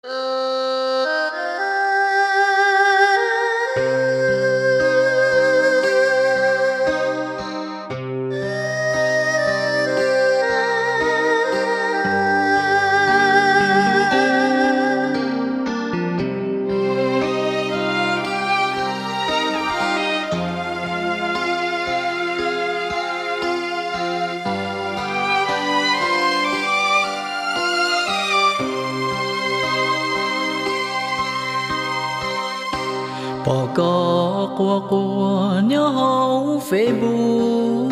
Pom koj quaj quaj nyob hauv Facebook,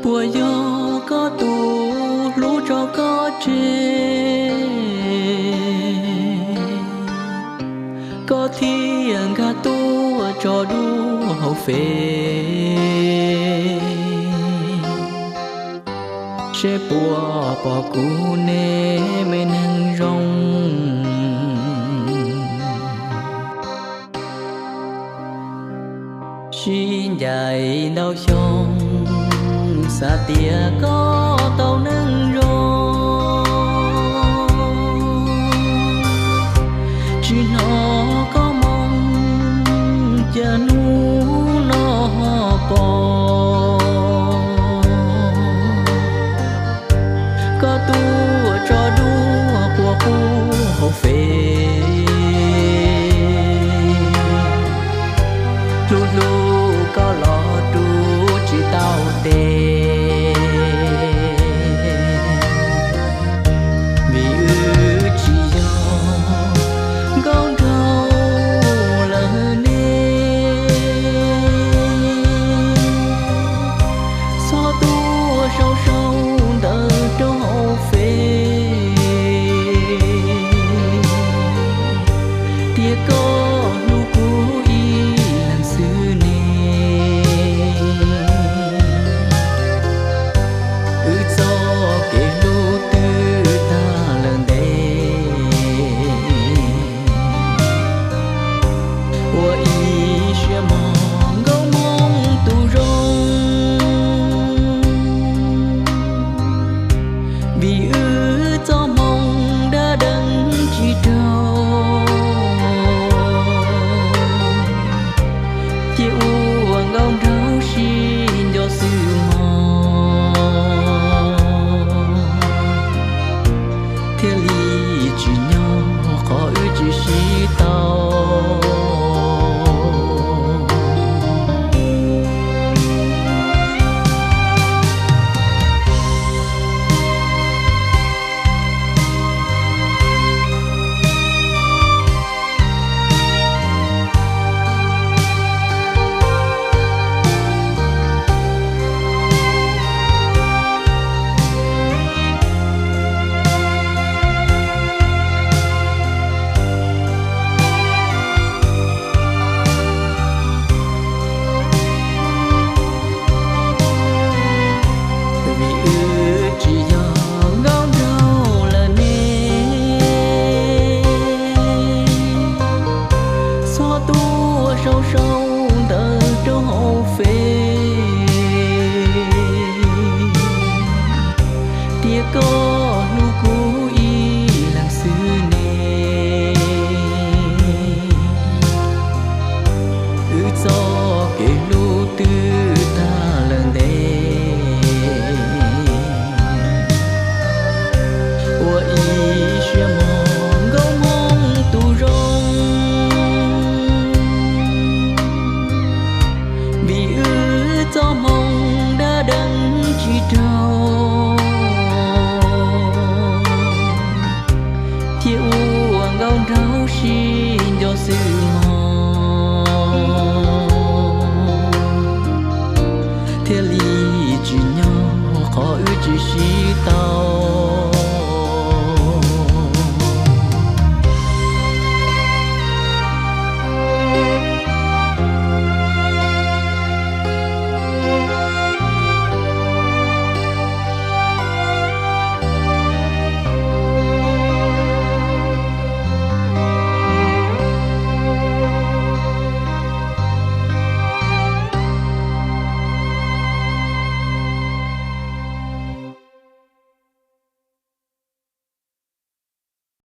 puas yog koj tus hlub tso koj tseg, koj thiaj nkag tuaj tso dua hauv Fev? Seb puas pom kuv ne, me neeg zoo? Sib ncaim ntau xyoo, xav tias koj tau neej zoo, tsis hnov koj moo, cas hnub no pom koj tuaj tso dua quaj qub hauv Fev. Hlub hlub koj los rub tsis tau tes, vim wb tsis yog nkauj nraug lawm ne. Txhob tuaj sau sau ntawv rau hauv Fev tias koj hlub kuv ib leeg xwb ne. Wb txoj kev hlub twb tag lawm ntev, ua ib siab mog nkauj Hmoob tus zoo, vim wb txoj hmoo dab deev tsis raug, cia ua nkauj nraug sib nco xwb mog, thiaj li tsim nyog qhov wb tsis sib tau. Vim wb tsis yog nkauj nraug lawm ne, txhob tuaj sau sau ntawv rau hauv Fev tias koj hlub kuv ib leeg xwb ne. Wb txoj kev hlub twb tag lawm ntev, ua ib siab mog nkauj Hmoob tus zoo, vim wb txoj hmoo dab deev tsis raug, thiaj ua nkauj nraug sib nco xwb mog, thiaj li tsim nyog qhov wb tsis sib